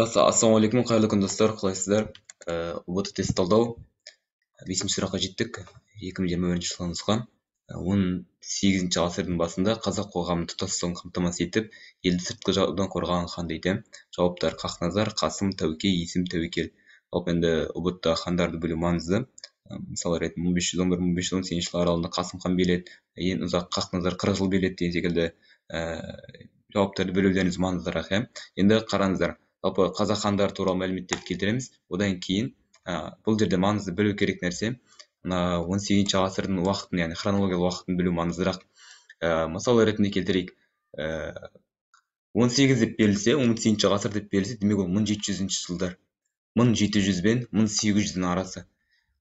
Ассалаумағалейкум, қайырлы күн, достар, қалайсыздар? ҰБТ тест талдау 5 сұраққа жеттік. 2021 жылғы нұсқа. 18 ғасырдың басында қазақ қоғамының тұтастығын қамтамасыз етіп, елді сыртқы жаудан қорғаған хан дейді. Жауаптар: Хақназар, Қасым, Тәуке, Есім, Тәуекел. Жалпы енді ҰБТ хандарды білу маңызды. Мысалы ретінде 1511-1518 жыл аралығында Қасым хан биледі, ең ұзақ Хақназар 40 жыл биледі деген секілді жауаптарды білулеріңіз маңыздырақ, иә. Енді қараңыздар, жалпы қазақ хандары туралы мәліметтерді келтіреміз. Одан кейін бұл жерде маңызды білу керек нәрсе, мына 18 ғасырдың уақытын, яғни хронологиялық уақытын білу маңыздырақ. Мысал ретінде келтірейік. 18 деп берілсе, 18 ғасыр деп берілсе, демек ол 1700 жылдар. 1700 бен 1800-дің арасы.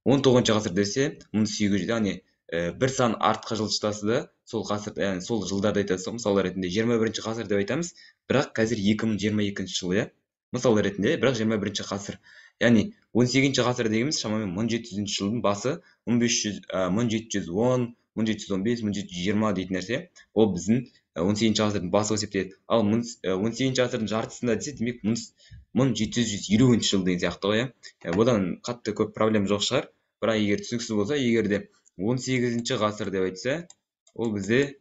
19 ғасыр десе, 1800, яғни бір сан артқа жылжытасыз да, сол ғасыр, яғни сол жылдарды айтасыз. Мысал ретінде 21 ғасыр деп айтамыз, бірақ қазір 2022 жыл, иә. Мысал ретінде, бірақ 21 ғасыр. Яғни 18 ғасыр дегеніміз шамамен 1700 жылдың басы, 1500, 1710, 1715, 1720 дейтін нәрсе. Ол біздің 18 ғасырдың басы болып есептеледі. Ал 18 ғасырдың жартысында десе, демек 1750 жыл деген сияқты ғой, иә. Бұдан қатты көп проблема жоқ шығар. Бірақ егер түсініксіз болса, егер де 18 ғасыр деп айтса, ол бізде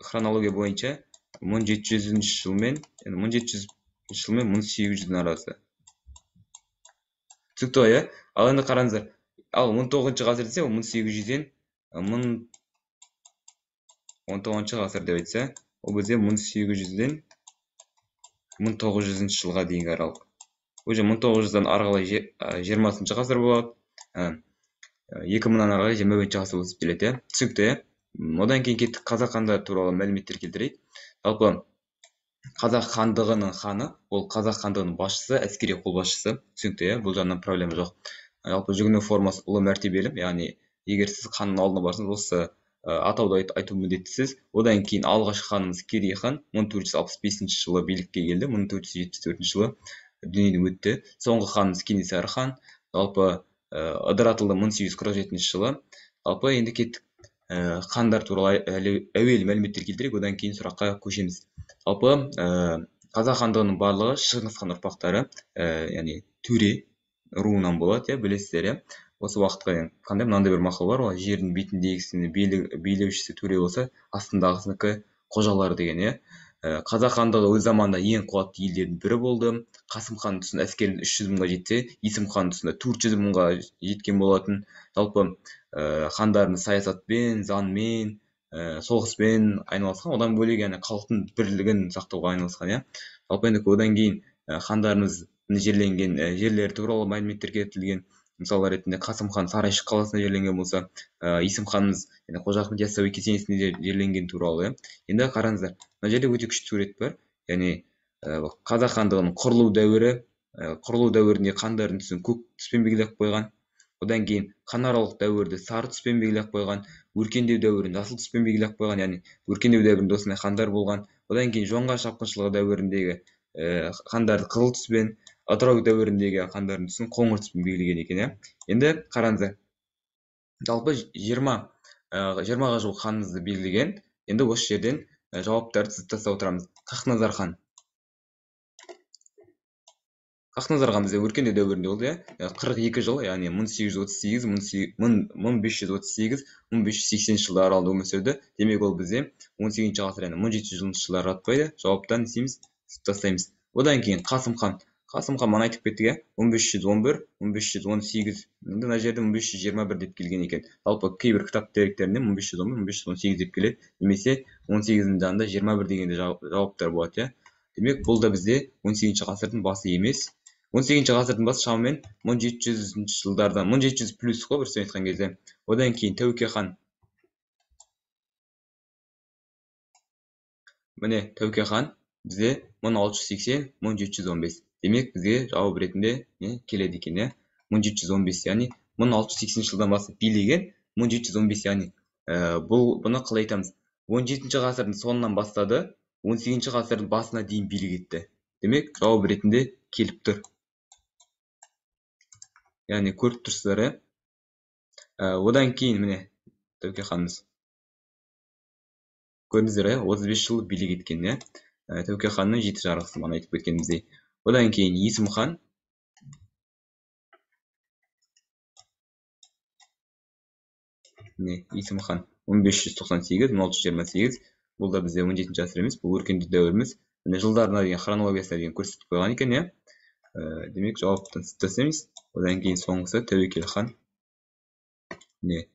хронология бойынша 1700 жыл мен, яғни 1700 жыл мен 1800-дің арасы. Түсінікті ғой, иә? Ал енді қараңыздар, ал 19 ғасыр десе, ол 1800-ден 19 ғасыр деп айтса, ол бізде 1800-ден 1900 жылға дейінгі аралық. Уже 1900-дан ары қарай 20 ғасыр болады. 2000-нан ары қарай 21 ғасыр болып есептеледі, иә? Түсінікті, иә? Одан кейін кеттік, қазақ хандары туралы мәліметтер келтірейік. Жалпы қазақ хандығының ханы, ол қазақ хандығының басшысы, әскери қолбасшысы. Түсінікті, иә? Бұл жағынан проблема жоқ. Жалпы жүгіну формасы ұлы мәртебелі, яғни егер сіз ханның алдына барсаңыз, осы атауды айту міндеттісіз. Одан кейін алғашқы ханымыз Керей хан 1465 жылы билікке келді, 1474 жылы дүниеден өтті. Соңғы ханымыз Кенесары хан, жалпы ыдыратылды 1847 жылы. Жалпы енді кеттік, хандар туралы әуелі мәліметтер келтірейік, одан кейін сұраққа көшеміз. Жалпы қазақ хандығының барлығы Шыңғыс хан ұрпақтары, яғни төре руынан болады, иә, білесіздер, иә. Осы уақытқа дейін қандай мынандай бір мақал бар ғой, жердің бетіндегісінің билеушісі төре болса, астындағысынікі қожалар деген, иә. Қазақ хандығы өз заманында ең қуатты елдердің бірі болды. Қасым хан тұсында әскері 300 мыңға жетсе, Есім хан тұсында 400 мыңға жеткен болатын. Жалпы хандарымыз саясатпен, заңмен, соғыспен айналысқан, одан бөлек яғни халықтың бірлігін сақтауға айналысқан, иә. Жалпы енді одан кейін хандарымыз жерленген жерлері туралы мәліметтер келтірілген. Мысал ретінде Қасым хан Сарайшық қаласында жерленген болса, Есім ханымыз яғни Қожа Ахмет Яссауи кесенесінде жерленген туралы, иә. Енді қараңыздар, мына жерде өте күшті сурет бар. Яғни қазақ хандығының құрылу дәуірі, құрылу дәуірінде хандардың түсін көк түспен белгілеп қойған. Одан кейін ханаралық дәуірді сары түспен белгілеп қойған, өркендеу дәуірін жасыл түспен белгілеп қойған, яғни өркендеу дәуірінде осындай хандар болған. Одан кейін жоңғар шапқыншылығы дәуіріндегі хандарды қызыл түспен, ыдырау дәуіріндегі хандардың түсін қоңыр түспен белгілеген екен, иә. Енді қараңыздар, жалпы жиырмаға жуық ханымызды белгілеген. Енді осы жерден жауаптарды тізіп тастап отырамыз. Хақназар хан. Хақназар хан бізде өркендеу дәуірінде болды, иә. 42 жыл, яғни 1838, 1538, 1580 жылдар аралығында өмір сүрді. Демек ол бізде 18 ғасыр, яғни 1700 жылдар жатпайды. Жауаптан не істейміз? Тізіп тастаймыз. Одан кейін Қасым хан. Қасым хан мана айтып кеттік, иә, 1511, 1518, енді мына жерде 1521 деп келген екен. Жалпы кейбір кітап деректерінде 1511, 1518 деп келеді, немесе 18-дің жанында 21 деген де жауаптар болады, иә. Демек, бұл да бізде 18 ғасырдың басы емес. 18 ғасырдың басы шамамен 1700 жылдардан, 1700 плюс қой бір сөзбен айтқан кезде. Одан кейін Тәуке хан. Міне Тәуке хан бізде 1680, 1715. Демек, бізге жауап ретінде не келеді екен, иә? 1715, яғни 1680 жылдан бастап билеген 1715, яғни бұны қалай айтамыз? 17 ғасырдың соңынан бастады, 18 ғасырдың басына дейін билік етті. Демек, жауап ретінде келіп тұр. Яғни көріп тұрсыздар, иә? Одан кейін міне Тәуке ханымыз. Көрдіңіздер, иә? 35 жыл билік еткен, иә? Тәуке ханның жеті жарғысы мана айтып кеткеніміздей. Одан кейін Есім хан. Міне, Есім хан 1598, 1628. Бұл да бізде 17 ғасыр емес, бұл өркениет дәуіріміз. Міне, жылдарына дейін, хронологиясына дейін көрсетіп қойған екен, иә. Демек, жауаптан тастаймыз. Одан кейін соңғысы Тәуекел хан. Міне,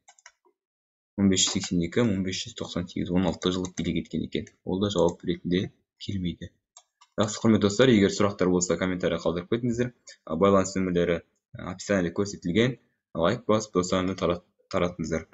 1582, 1598, 16 жыл билік еткен екен. Ол да жауап ретінде келмейді. Жақсы, құрметті достар, егер сұрақтар болса, комментарий қалдырып кетіңіздер. Байланыс нөмірлері описаниеде көрсетілген. Лайк басып, достарыңызды таратыңыздар.